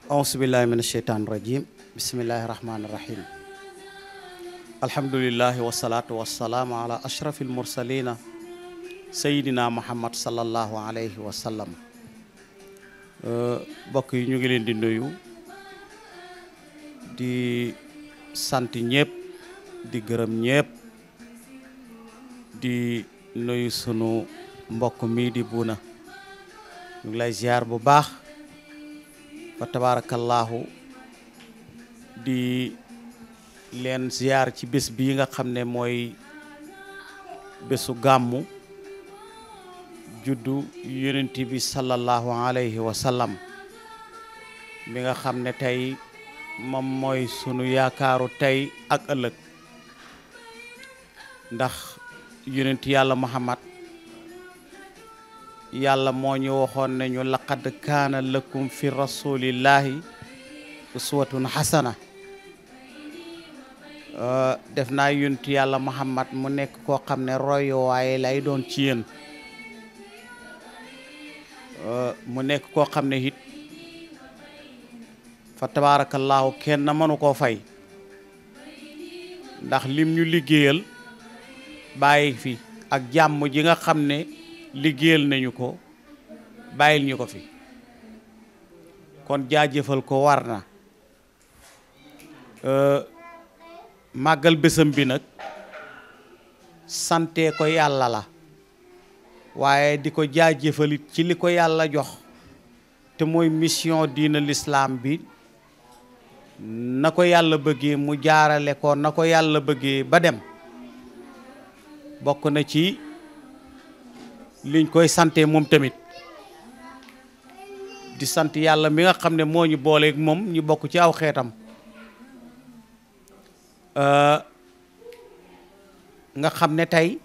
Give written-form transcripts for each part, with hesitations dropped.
Auzubillahi minasyaitonir rajim. Bismillahirrahmanirrahim. Alhamdulillahi wassalatu wassalamu ala ashrafil mursalina sayyidina Muhammad sallallahu alayhi wa sallam. Mbokk yi ñu ngi leen di nuyu di sant ñëpp di gërëm ñëpp di nuyu sunu mbokk mi di Buuna ñu ngi lay ziar bu baax fa tabarakallahu di leen ziar ci bés bii nga xam ne mooy bésu gàmmu juddu yonent bi sallallahu alayhi wa sallam mi nga xam ne tey moom mooy sunu yaakaaru tey ak ëllëg ndax yonent yàlla Muhammad yàlla moo ñu waxoon ne ñu laqad kaana lakum fi rasulillahi uswatun hasana def naa yonent yàlla Muhammad mu nekk koo xam ne royuwaay lay doon ci yéen mu nekk koo xam ne it fa tabarakallahu kenn mënu koo fay ndax lim ñu liggéeyal bàyyi fi ak jàmm ji nga xam ne liggéeyal nañu ko bàyyil ñu ko fi kon jaajëfal ko war na màggal bésam bi nag sante ko yàlla la waaye di ko jaajëfalit ci li ko yàlla jox te mooy mission diina l'islam bi na ko yàlla bëggee mu jaarale ko na ko yàlla bëggee ba dem bokk na ci liñ koy sante moom tamit di sant yàlla mi nga xam ne moo ñu booleeg moom ñu bokk ci aw xeetam nga xam ne tey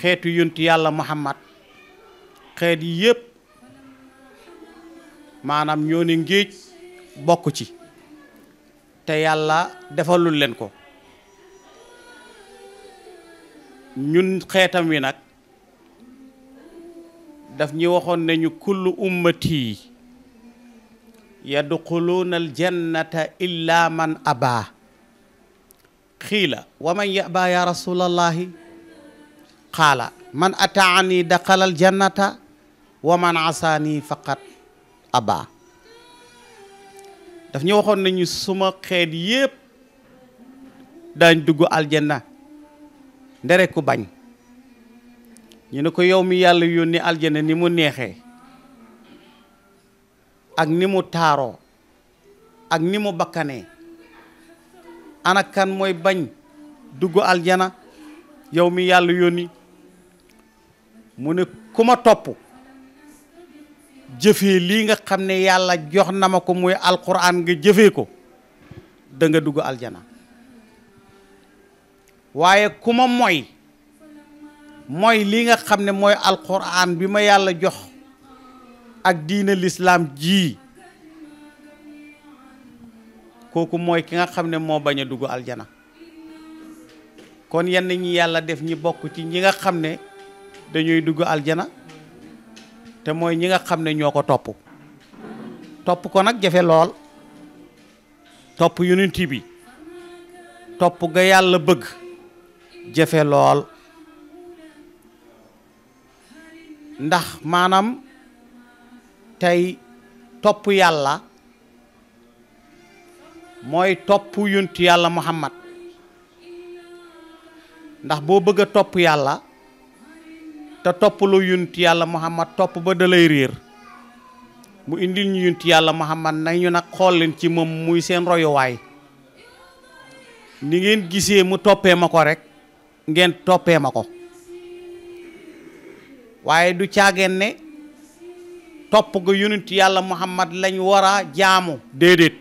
xeetu yonent yàlla Muhammad xeet yi yëpp maanaam ñoo ne ngéej bokk ci te yàlla defalul leen ko ñun xeetam wi nag daf ñu waxoon nañu kullu ummati yadxuluuna aljannata illa man abaa xiila wa man yaba ya rasulallahi qaala man ataani daxala aljannata wa man asaani faqat abaa daf ñu waxoon nañu suma xeet yépp daañ dugg aljanna ndere ku bañ ñu ne ko yow mi yàlla yónni aljana ni mu neexee ak ni mu taaroo ak ni mu bakkanee ana kan mooy bañ dugg aljana yow mi yàlla yónni mu ne ku ma topp jëfee lii nga xam ne yàlla jox na ma ko muy alquran nga jëfee ko da nga dugg aljana waaye ku ma mooy lii nga xam ne mooy alquran bi ma yàlla jox ak diina l'islam ji kooku mooy ki nga xam ne moo bañ a dugg aljana kon yenn ñi yàlla def ñi bokk ci ñi nga xam ne dañuy dugg aljana te mooy ñi nga xam ne ñoo ko topp ko nag jafe lool topp yonent bi topp ga yàlla bëgg jafe lool ndax maanaam tey topp yàlla mooy topp yonent yàlla Muhammad ndax boo bëgg a topp yàlla te topp lu yonent yàlla Muhammad topp ba dalay réer mu indil ñu yonent yàlla Muhammad nañu nag xool leen ci moom muy seen royuwaay ni ngeen gisee mu toppee ma ko rek ngeen toppee ma ko waaye du caageen ne topp ga yonent yàlla Muhammad lañ war a jaamu déedéet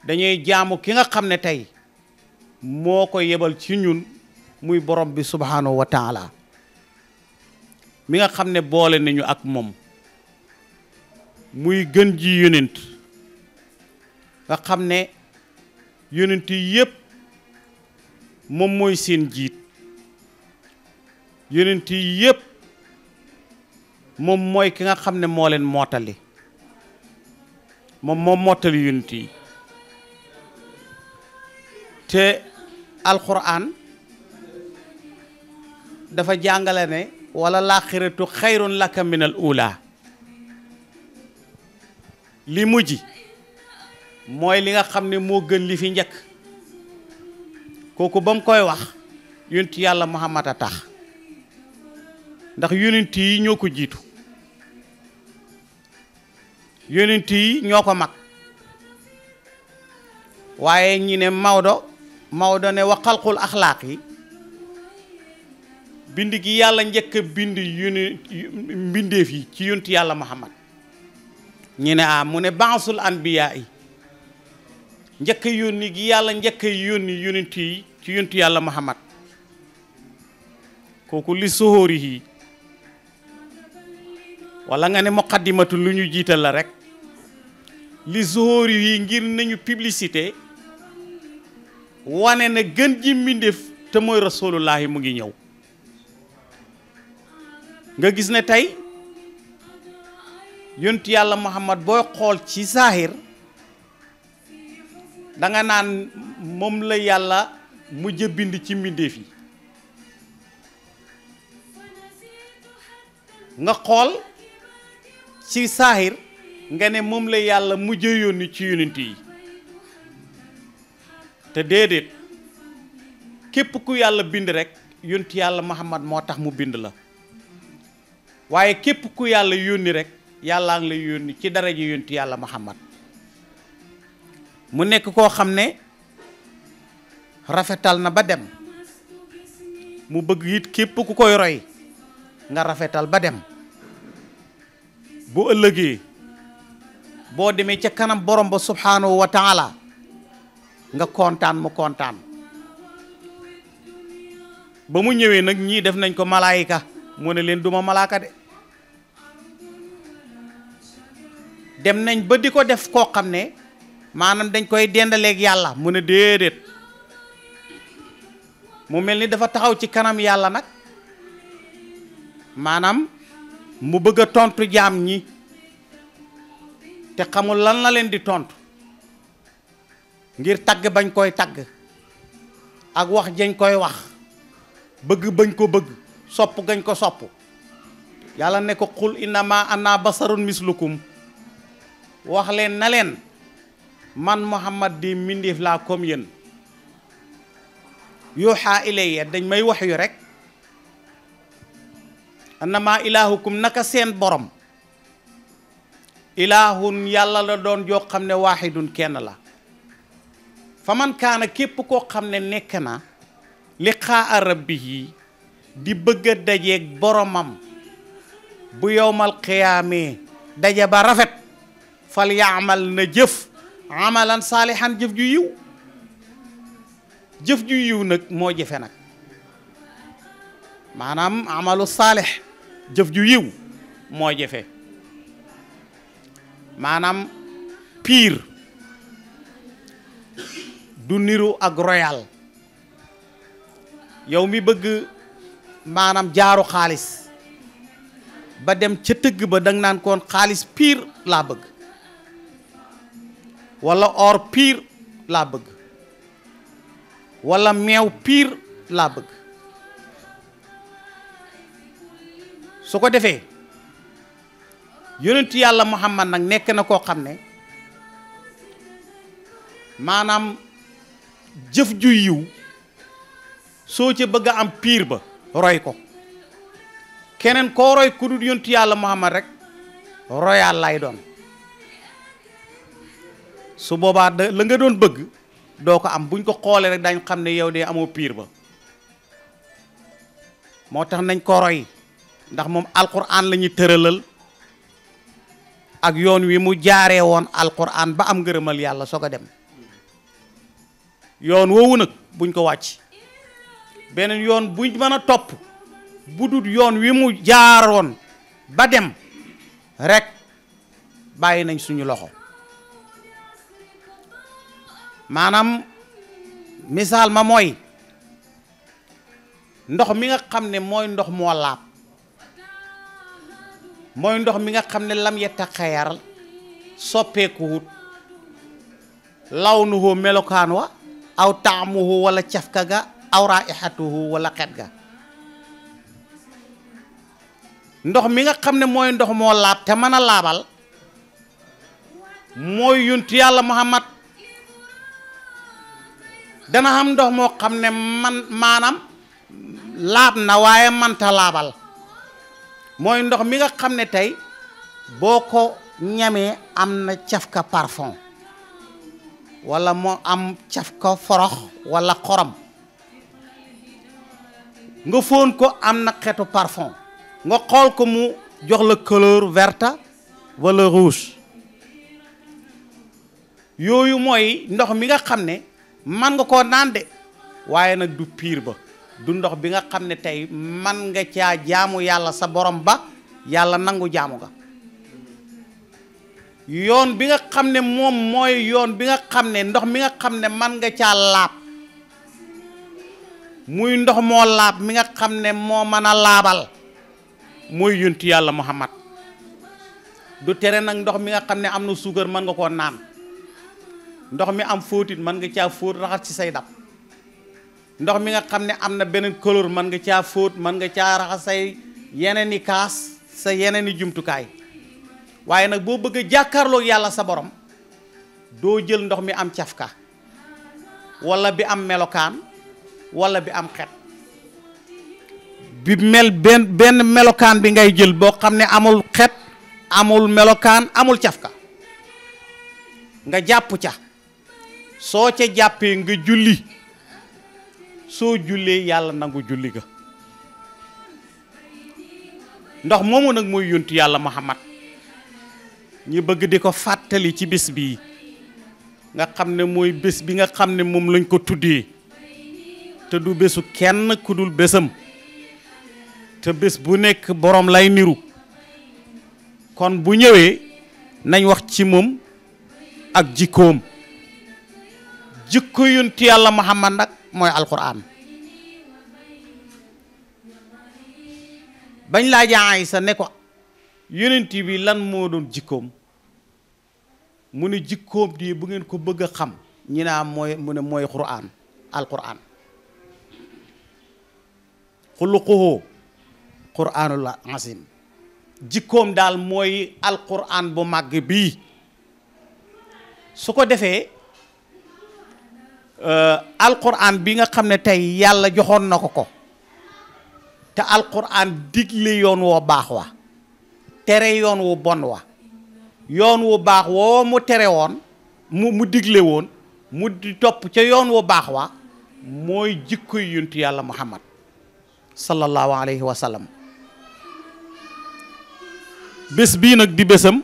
dañuy jaamu ki nga xam ne tey moo ko yebal ci ñun muy borom bi subhanahu wa taala mi nga xam ne boole nañu ak moom muy gën ji yonent nga xam ne yonent yi yëpp moom mooy seen jiit yonent yi yëpp moom mooy ki nga xam ne moo leen mottali moom mottali yonent yi te alquran dafa jàngale ne wala laaxiratu xayrun laka min al ula li mujj mooy li nga xam ne moo gën li fi njëkk kooku ba mu koy wax yonent yàlla Muhammad a tax ndax yonent yi ñoo ko jiitu yonent yi ñoo ko mag waaye ñi ne Maodo ne wa xalqul axlaaq yi bind gi yàlla njëkk a bind mbindeef yi ci yonent yàlla Muhammad ñi ne mu ne baasul anbiyaa yi njëkk a yónni gi yàlla njëkk a yónni yonent yi ci yonent yàlla Muhammad kooku li soxóori yi wala nga ne muqaddimatu lu ñu jiital la rek li soxóori yi ngir nañu publicité wane na gën ji mbindéef te mooy rasulullahi mu ngi ñëw nga gis ne tey yonent yàlla Muhammad booy xool ci saahir danga naan moom la yàlla mujj a bind ci mbindéef yi nga xool ci saahir nga ne moom la yàlla mujj a yónni ci yonent yi te déedéet képp ku yàlla bind rek yonent yàlla Muhammad moo tax mu bind la waaye képp ku yàlla yónni rek yàllaa ngi lay yónni ci daraja yonent yàlla Muhammad mu nekk koo xam ne rafetal na ba dem mu bëgg it képp ku koy roy nga rafetal ba dem bu ëllëgee boo demee ca kanam borom ba subhanahu wa taala nga kontaan mu kontaan ba mu ñëwee nag ñii def nañ ko malaayika mu ne leen duma malaaka de dem nañ ba di ko def koo xam ne maanaam dañ koy dendaleeg yàlla mu ne déedéet mu mel ni dafa taxaw ci kanam yàlla nag maanaam mu bëgg a tontu jaam ñi te xamul lan la leen di tontu ngir tagg bañ koy tagg ak wax jañ koy wax bëgg bañ ko bëgg sopp gañ ko sopp yàlla ne ko qul innama ana basarun mislukum wax leen na leen man Muhammad di mbindéef laa comme yéen yuuxa ilayya dañ may wax yu rek annama ilaahukum naka seen borom ilaahun yàlla la doon joo xam ne waaxidun kenn la fa man kaana képp koo xam ne nekk na liqaa rabbihi di bëgg a dajeeg boromam bu yowmal qiyaamee daje ba rafet fal yaamal na jëf amalan saalihan jëf ju yiw jëf ju yiw nag moo jëfe nag maanaam amalu saalih jëf ju yiw moo jëfe maanaam pire du niru ak royal yow mi bëgg maanaam jaaru xaalis ba dem ca tëgg ba danga naan koon xaalis pire laa bëgg wala or pire laa bëgg wala meew pire laa bëgg su ko defee yonent yàlla Muhammad nag nekk na koo xam ne maanaam jëf ju yiw soo ca bëgg a am pire ba roy ko keneen koo roy ku dul yonent yàlla Muhammad rek royal lay doon su boobaa la nga doon bëgg doo ko am buñ ko xoolee rek dañ xam ne yow de amoo pire ba moo tax nañ ko roy ndax moom alquran la ñuy tëralal ak yoon wi mu jaaree woon alquran ba am ngërëmal yàlla soog a dem yoon woowu nag buñ ko wàcc beneen yoon buñ mën a topp bu dul yoon wi mu jaaroon ba dem rek bàyyi nañ suñu loxo maanaam misaal ma mooy ndox mi nga xam ne mooy ndox moo laab mooy ndox mi nga xam ne lam yetta xayar soppeekuwut lawnuhu melokaan wa aw taamuhu wala cafka ga aw raihatuhu wala xet ga ndox mi nga xam ne mooy ndox moo laab te mën a laabal mooy yonent yàlla Muhammad dana xam ndox moo xam ne maanaam laab na waaye manta laabal mooy ndox mi nga xam ne tey boo ko ñamee am na cafka parfum wala moo am cafka forox wala xorom nga fóon ko am na xeetu parfum nga xool ko mu jox la couleur verte wala rouge yooyu mooy ndox mi nga xam ne man nga koo naan de waaye nag du piir ba du ndox bi nga xam ne tey man nga caa jaamu yàlla sa borom ba yàlla nangu jaamu nga yoon bi nga xam ne moom mooy yoon bi nga xam ne ndox mi nga xam ne man nga caa laab muy ndox moo laab mi nga xam ne moo mën a laabal mooy yonent yàlla Muhammad du tere nag ndox mi nga xam ne am na suukar mën nga koo naan ndox mi am fóotit mën nga caa fóot raxas ci say dab ndox mi nga xam ne am na beneen couleur mën nga caa fóot mën nga caa raxas say yeneen i kaas sa yeneen i jumtukaay waaye nag boo bëgg a jàkkaarloo yàlla sa borom doo jël ndox mi am cafka wala bi am melokaan wala bi am xet bi mel benn melokaan bi ngay jël boo xam ne amul xet amul melokaan amul cafka nga jàpp ca soo ca jàppee nga julli soo jullee yàlla nangu julli ga ndox moomu nag mooy yontu yàlla Muhammad ñi bëgg di ko fàttali ci bés bii nga xam ne mooy bés bi nga xam ne moom lañ ko tuddee te du bésu kenn ku dul bésam te bés bu nekk borom lay niru kon bu ñëwee nañ wax ci moom ak jikkoom jikko yontu yàlla Muhammad nag mooy alquran bañ laa jaay sa ne ko yonent bi lan moo doon jikkoom mu ne jikkoom di bu ngeen ko bëgg a xam ñi naa mooy mu ne mooy quran alquran xuluquhu quranul azim jikkoom daal mooy alquran bu màgg bii su ko defee alquran bi nga xam ne tey yàlla joxoon na ko te alquran digle yoon woo baax wa tere yoon wu bon wa yoon wu baax woo mu tere woon mu digle woon mu di topp ca yoon wu baax wa mooy jikko yontu yàlla Muhammad sallallahu alayhi wa sallam bés bii nag di bésam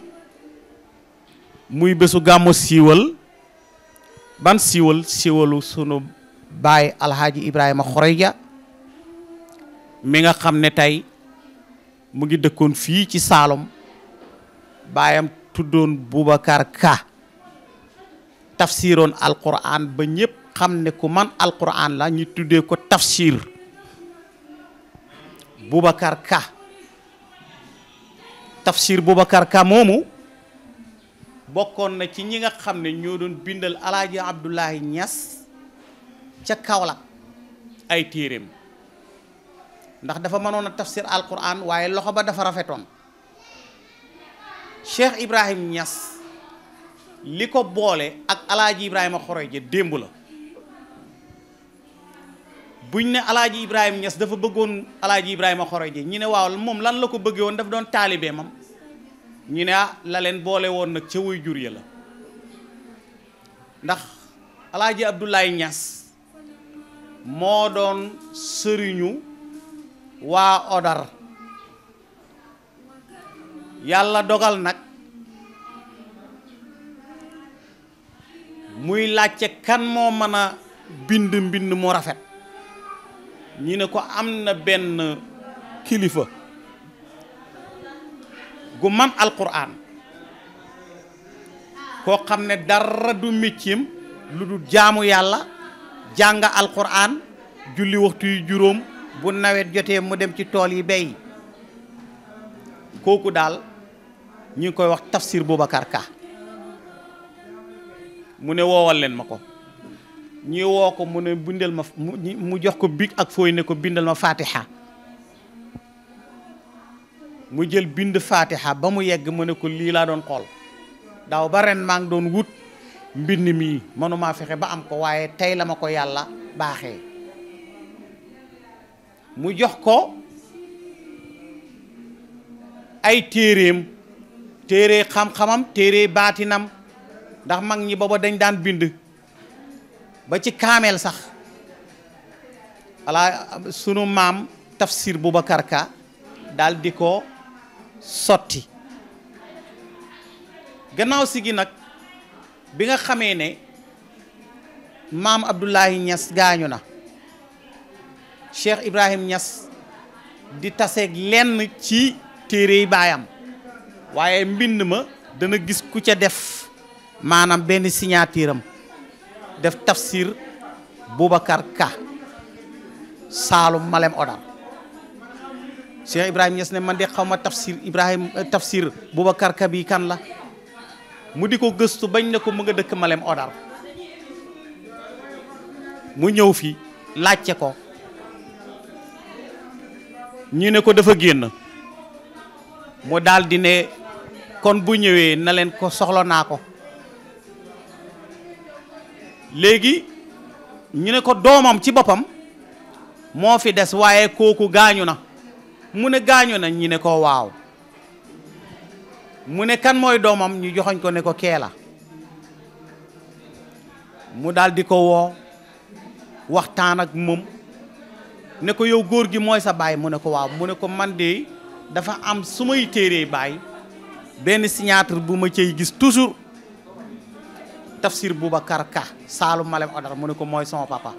muy bésu gàmmu siiwal ban siiwalu sunu baay alhaaji Ibrahima Khouredia mi nga xam ne tey mu ngi dëkkoon fii ci Saalum baayam tuddoon Boubacar Ka tafsiroon alquran ba ñëpp xam ne ku man alquran la ñu tuddee ko tafsir Boubacar Ka tafsir Boubacar Ka moomu bokkoon na ci ñi nga xam ne ñoo doon bindal alaaji Abdoulaye Niass ca Kaolack ay téeréem ndax dafa mënoon a tafsir alquran waaye loxo ba dafa rafetoon Cheikh Ibrahim Niass li ko boole ak alaaji Ibrahima Khouredia démb la buñ ne alaaji Ibrahima Niass dafa bëggoon alaaji Ibrahima Khouredia ñu ne waaw moom lan la ko bëggee woon dafa doon taalibe mam ñu ne la leen boole woon nag ca way jur ya la ndax alaaji Abdoulaye Niass moo doon sëriñu waa Odar yàlla dogal nag muy laajte kan moo mën a mbind mu rafet ñu ne ko am na benn kilifa gu man alquran koo xam ne dara du métier lu dul jaamu yàlla jàng alquran julli waxtu yu juróom bu nawet jotee mu dem ci tool yi bay kooku daal ñu ngi koy wax Tafsir Boubacar Ka mu ne woowal leen ma ko ñi woo ko mu ne bindal ma mu jox ko big ak fooy ne ko bindal ma fatiha mu jël bind fatiha ba mu yegg mu ne ko lii laa doon xool daaw ba ren maa ngi doon wut mbind mii mënumaa fexe ba am ko waaye tey la ma ko yàlla baaxee mu jox ko ay téere xam-xamam téere baatinam ndax mag ñi booba dañ daan bind ba ci kaameel sax ala sunu maam Tafsir Boubacar Ka daal di ko sotti gannaaw si gi nag bi nga xamee ne maam Abdoulaye Niass gaañu na Cheikh Ibrahim Niass di taseeg lenn ci téere yi baayam waaye mbind ma dana gis ku ca def maanaam benn signature am def Tafsir Boubacar Ka Saalum Malem Odar Cheikh Ibrahim Niass ne man de xaw ma Tafsir Boubacar Ka bi kan la mu di ko gëstu bañ ne ko mu nga dëkk Malem Odar mu ñëw fi laajte ko ñu ne ko dafa génn mu daal di ne kon bu ñëwee na leen ko soxla naa ko léegi ñu ne ko doomam ci boppam moo fi des waaye kooku gaañu na mu ne gaañu na ñu ne ko waaw mu ne kan mooy doomam ñu joxoñ ko ne ko keela mu daal di ko woo waxtaan ak moom ne ko yow góor gi mooy sa baay mu ne ko waaw mu ne ko man de dafa am su may téeree baay benn signature bu ma cay gis toujours Tafsir Boubacar Ka Saalum Malem Odar mu ne ko mooy sama papa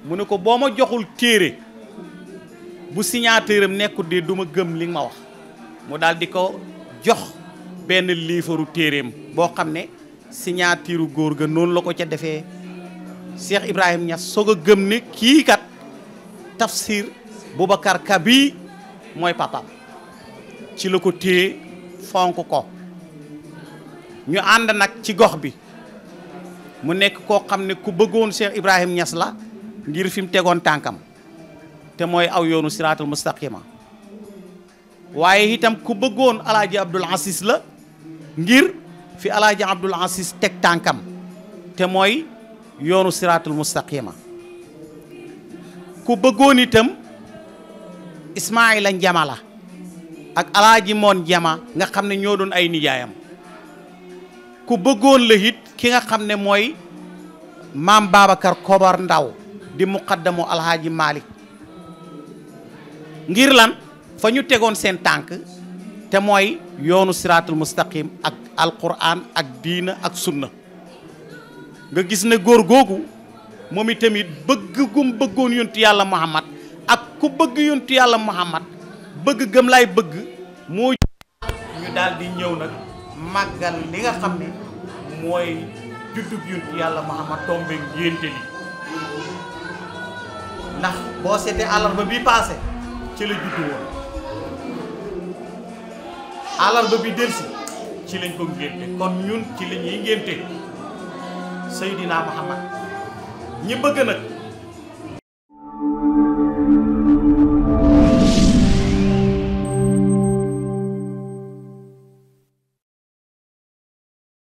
mu ne ko boo ma joxul téere bu signature am nekkul de du ma gëm li nga ma wax mu daal di ko jox benn liifaru téereem boo xam ne signature góor ga noonu la ko ca defee Cheikh Ibrahim Niass soog a gëm ne kii kat Tafsir Boubacar Ka bii mooy papaam ci la ko téye fonk ko ñu ànd nag ci gox bi mu nekk koo xam ne ku bëggoon Cheikh Ibrahim Niass la ngir fi mu tegoon tànkam te mooy aw yoonu siraatul mustaqima waaye itam ku bëggoon alaaji Abdoul Aziz la ngir fi alaaji Abdoul Aziz teg tànkam te mooy yoonu siraatul mustaqima ku bëggoon itam Ismaïla Njama la ak alaaji Moon Njama nga xam ne ñoo doon ay nijaayam ku bëggoon la it ki nga xam ne mooy maam Babacar Kobar Ndaw di muqaddamu alhaaji Malick ngir lan fa ñu tegoon seen tànk te mooy yoonu siraatul mustaqim ak alquran ak diina ak sunna nga gis ne góor googu moom itamit bëgg gum bëggoon yontu yàlla Muhammad ak ku bëgg yontu yàlla Muhammad bëgg gëm lay bëgg moo ñu daal di ñëw nag màggal li nga xam ne mooy juddug yontu yàlla Muhammad tombe ngénte li ndax boo seetee àllarba bi passé ci la juddu woon àllarba bi delsi ci lañ ko ngénte kon ñun ci la ñuy ngénte Seydina Muhammad ñi bëgg nag